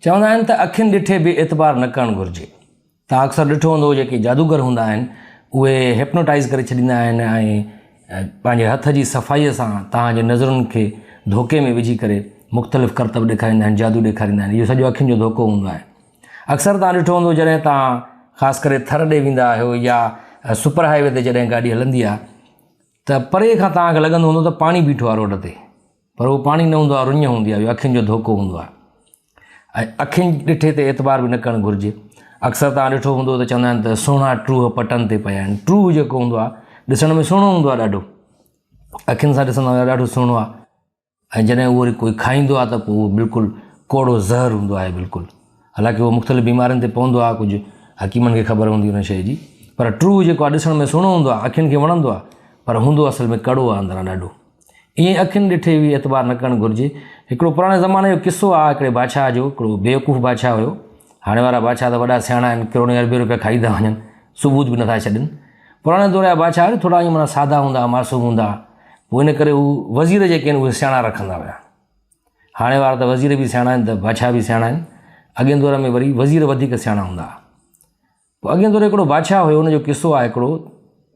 چوندا آهن ته اکين ڏٺي به اعتبار نه ڪرڻ گهرجي. توهان اڪثر ڏٺو هوندو جيڪي جادوگر هوندا آهن اهي هپنوٽائيز ڪري ڇڏيندا آهن ۽ پنهنجي هٿ جي صفائيء سان توهان جي نظرن کي ڌوڪي ۾ وجهي ڪري مختلف ڪرتب ڏيکاريندا آهن، جادو ڏيکاريندا آهن. اهو سڄو اکين جو ڌوڪو هوندو آهي. اڪثر توهان ڏٺو هوندو جڏهن توهان خاص ڪري ٿر ڏي ويندا آهيو يا سپر هاء وي تي جڏهن گاڏي هلندي آهي ته پري کان توهان کي لڳندو هوندو ته پاڻي بيٺو آهي روڊ تي پر اهو پاڻي نه هوندو آهي رڃ هوندي آهي اهو اکين جو ڌوڪو هوندو آهي ۽ اکين ڏٺي تي اعتبار به نه ڪرڻ گهرجي اڪثر توهان ڏٺو هوندو ته چوندا آهن ته سهڻا ٽوهه پٽن تي پيا آهن ٽوهه جيڪو هوندو آهي ڏسڻ ۾ سهڻو هوندو آهي ڏاڍو اکين سان ڏسندا آهيون ڏاڍو سهڻو آهي ۽ جڏهن اهو وري ڪوئي کائيندو آهي ته پوء اهو بلڪل ڪوڙو زهر هوندو آهي بلڪل حالانڪه اهو مختلف بيمارين تي پوندو آهي ڪجهه حڪيمن کي خبر هوندي ان شيء جي پر ٽوهه جيڪو آهي ڏسڻ ۾ سهڻو هوندو آهي اکين کي وڻندو آهي پر هوندو اصل ۾ ڪڙو آهي اندران ڏاڍو ائين اکين ڏٺي به اعتبار نه ڪرڻ گهرجي هڪڙو پراڻي زماني جو قصو آهي هڪڙي بادشاهه جو هڪڙو بيوقوف بادشاهه هيو هاڻي وارا بادشاهه ته وڏا سياڻا آهن ڪروڙين اربين روپيا کائي ٿا وڃن ثبوت به نٿا ڇڏن پراڻي دور جا بادشاهه ٿورا ائين معنيٰ سادا هوندا هئا معصوم هوندا هئا پوء ان ڪري هو وزير جيڪي آهن اهي سياڻا رکندا هيا. هاڻي وارا ته وزير به سياڻا آهن ته بادشاهه به سياڻا آهن. اڳئين دور ۾ وري وزير وڌيڪ سياڻا هوندا هئا. پوء اڳئين دور هڪڙو بادشاهه هيو ان جو قصو آهي هڪڙو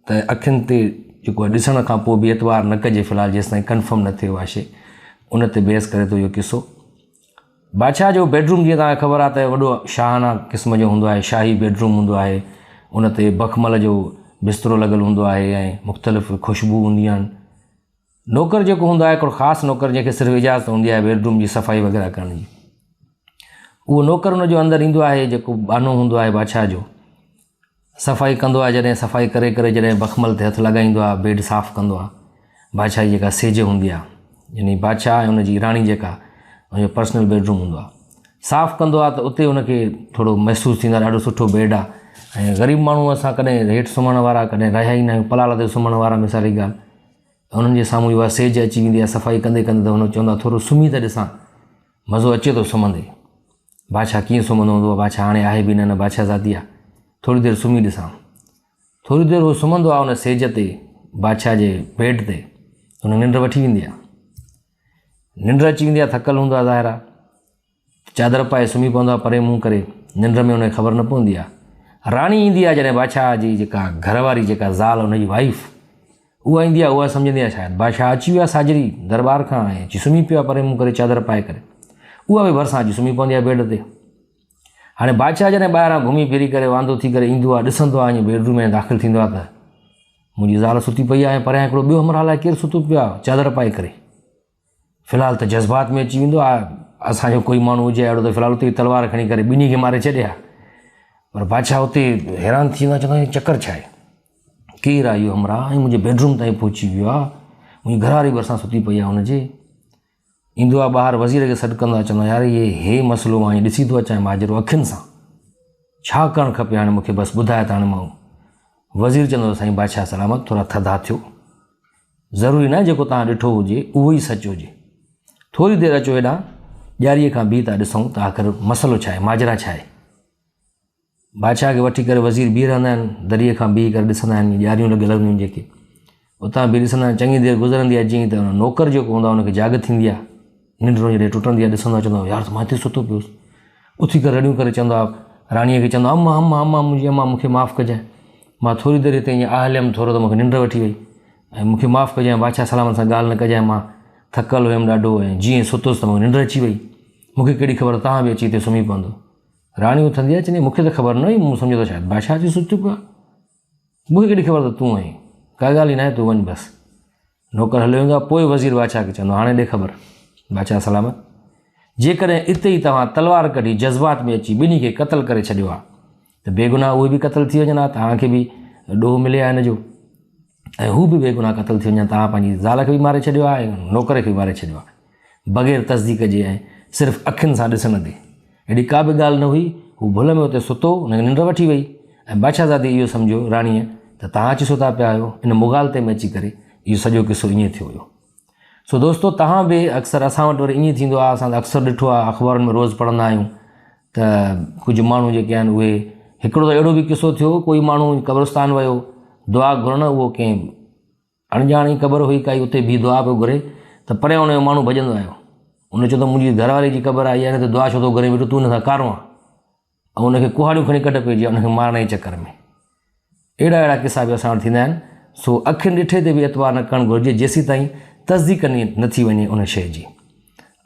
ته اکين تي جيڪو آهي ڏسڻ کان پوء به اعتبار نه ڪجي في الحال جيستائين ڪنفرم نه ٿئي اها شيء ان تي بحث ڪري ٿو اهو قصو. بادشاهه جو بيڊروم جيئن توهان کي خبر آهي ته وڏو شاهانه قسم جو هوندو آهي، شاهي بيڊروم هوندو آهي، ان تي بخمل جو بسترو لڳل هوندو آهي ۽ مختلف خوشبو هونديون آهن. نوڪر جيڪو هوندو آهي هڪڙو خاص نوڪر جنهن کي صرف اجازت هوندي آهي بيڊروم جي صفائي وغيره ڪرڻ جي، اهو نوڪر ان جو اندر ايندو آهي جيڪو ٻانهو هوندو آهي بادشاهه جو، صفائي ڪندو آهي جڏهن صفائي ڪري ڪري جڏهن بخمل تي هٿ لڳائيندو آهي بيڊ صاف ڪندو آهي بادشاهه جي جيڪا سيج هوندي آهي يعني بادشاهه ۽ ان جي راڻي جيڪا ان جو پرسنل بيڊ روم هوندو آهي صاف ڪندو آهي ته اتي ان کي ٿورو محسوس ٿيندو آهي ڏاڍو سٺو بيڊ آهي ۽ غريب ماڻهو اسان ڪڏهن هيٺ سمهڻ وارا ڪڏهن رهيا ئي نه آهيون پلال تي سمهڻ وارا مثالي ڳالهه انهن جي سامهون اها سيج اچي ويندي آهي صفائي ڪندي ڪندي ته هن چوندو آهي ٿورو سمهي ته ڏسان مزو اچي ٿو سمهندي بادشاهه ڪيئن سمهندو هوندو؟ بادشاهه هاڻي آهي به نه، نه بادشاهه ذاتي آهي. ٿوري دير سمهي ڏسان. ٿوري دير هو سمهندو آهي ان سيج تي، بادشاهه جي بيڊ تي، هن ننڊ وٺي ويندي آهي. ننڊ اچي ويندي آهي، ٿڪل هوندو آهي ظاهر آهي. چادر پائي سمهي پوندو آهي پري منهن ڪري، ننڊ ۾ هن کي خبر نه پوندي آهي. راڻي ايندي آهي جڏهن بادشاهه جي جيڪا گهر واري جيڪا زال هن جي وائيف اها ايندي آهي اها سمجهندي آهي شايد بادشاهه اچي ويو آهي ساجهري درٻار کان ۽ اچي سمهي پيو آهي پري منهن ڪري چادر پائي ڪري اها به ڀرسان اچي سمهي پوندي آهي بيڊ تي هاڻي بادشاهه جڏهن ٻاهران گهمي ڦري ڪري واندو ٿي ڪري ايندو آهي ڏسندو آهي بيڊ روم ۾ داخل ٿيندو آهي ته منهنجي زال ستي پئي آهي ۽ پريان هڪڙو ٻيو همراهه الائي ڪير ستو پيو آهي چادر پائي ڪري في الحال ته جذبات ۾ اچي ويندو آهي اسان جو ڪوئي ماڻهو هجي اهڙو ته في الحال اتي تلوار کڻي ڪري ٻنهي کي ماري ڇڏي ها پر بادشاهه اتي حيران ٿي ويندو آهي چوندو آهي چڪر ڇا آهي ڪير آهي اهو همراهه ۽ منهنجي بيڊروم تائين پهچي ويو آهي منهنجي گهر واري ڀرسان ستي پئي آهي هن جي ايندو آهي ٻاهر وزير کي سڏ ڪندو آهي چوندو آهي يار هي هي مسئلو مان ڏسي ٿو اچان ماجرو اکين سان ڇا ڪرڻ کپي هاڻي مونکي بس ٻڌاء ته هاڻي مان وزير چوندو سائين بادشاهه سلامت ٿورا ٿڌا ٿيو ضروري ناهي جيڪو توهان ڏٺو هجي اهو ئي سچ هجي. ٿوري دير اچو هيڏانهن ڄاريء کان بيهي ٿا ڏسون ته آخر مسئلو ڇا آهي، ماجرا ڇا آهي. بادشاهه کي وٺي ڪري وزير بيهي رهندا آهن، دريء کان بيهي ڪري ڏسندا آهن، ڄاريون لڳل هونديون آهن جيڪي. اتان بيهي ڏسندا آهن، چڱي دير گذرندي آهي جيئن ته نوڪر جيڪو هوندو آهي ان کي جاڳ ٿيندي آهي. ننڊ جڏهن ٽٽندي آهي ڏسندو آهي چوندو آهي يار ته مان هتي ستو پيو هوس. اٿي ڪري رڙيون ڪري چوندو آهي راڻيء کي چوندو آهي اما اما اما منهنجي اما مون کي معاف ڪجانء مان ٿوري دير هتي ائين آهليم ٿورو ته مون کي ننڊ وٺي وئي ۽ مون کي معاف ڪجانء بادشاهه سلامت سان ڳالهه نه ڪجانء مان ٿڪل هيم ڏاڍو ۽ جيئن ستس ته مون کي ننڊ اچي وئي مون کي ڪهڙي خبر توهان به اچي هتي سمهي پوندو راڻي اٿندي آهي چوندي مون کي ته خبر نه هئي مون سمجهيو ته شايد بادشاهه اچي ستو پيو آهي مون کي ڪهڙي خبر ته تون آهين ڪا ڳالهه ئي ناهي تون وڃ بس نوڪر هليو ويندو آهي پوء وزير بادشاهه کي چوندو هاڻي ڏي خبر بادشاهه سلامت جيڪڏهن اتي ئي توهان تلوار ڪڍي جذبات ۾ اچي ٻنهي کي قتل ڪري ڇڏيو آهي ته بيگناهه اهي به قتل ٿي وڃن ها توهان کي به ڏوهه ملي ها ان جو ۽ هو به بيگناهه قتل ٿي وڃن توهان پنهنجي زال کي به ماري ڇڏيو آهي ۽ نوڪر کي به ماري ڇڏيو آهي بغير تصديق جي ۽ صرف اکين سان ڏسڻ تي اهڙي ڪا به ڳالهه نه هئي هو ڀل ۾ اتي ستو هن کي ننڊ وٺي وئي ۽ بادشاهزادي اهو سمجهيو راڻيء ته توهان اچي ستا پيا آهيو ان مغالطي ۾ اچي ڪري اهو سڄو قصو ائين ٿيو هيو سو دوستو توهان به اڪثر اسان وٽ وري ائين ٿيندو آهي اسان ته اڪثر ڏٺو آهي اخبارن ۾ روز پڙهندا آهيون ته ڪجهه ماڻهو جيڪي آهن اهي هڪڙو ته اهڙو به قصو ٿيو ڪوئي ماڻهو قبرستان ويو دعا گهرڻ اهو ڪنهن اڻڄاڻي قبر هئي ڪائي اتي بيهي دعا پيو گهري ته پريان ان جو ماڻهو ڀڄندو آيو. ان چيو ته منهنجي گهر واري جي قبر آئي آهي نه ته دعا ڇو ٿو گهرين ويٺو تون هن کان ڪارو آن ۽ ان کي ڪهاڙيون کڻي ڪڍ پئجي ويا ان کي مارڻ جي چڪر ۾. اهڙا اهڙا قصا به اسان وٽ ٿيندا آهن. سو اکين ڏٺي تي به اعتبار نه ڪرڻ گهرجي جيسيتائين تصديق نه ٿي وڃي ان شيء جي.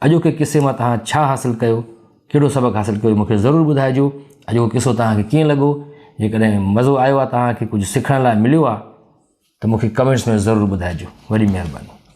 اڄوڪي قصي مان توهان ڇا حاصل ڪيو، ڪهڙو سبق حاصل ڪيو مون کي ضرور ٻڌائجو. اڄوڪو قصو توهان کي ڪيئن لڳو؟ جيڪڏهن مزو آيو آهي توهان کي ڪجهه سکڻ لاء مليو آهي ته مون کي ڪمينٽس ۾ ضرور ٻڌائجو. وڏي مهرباني.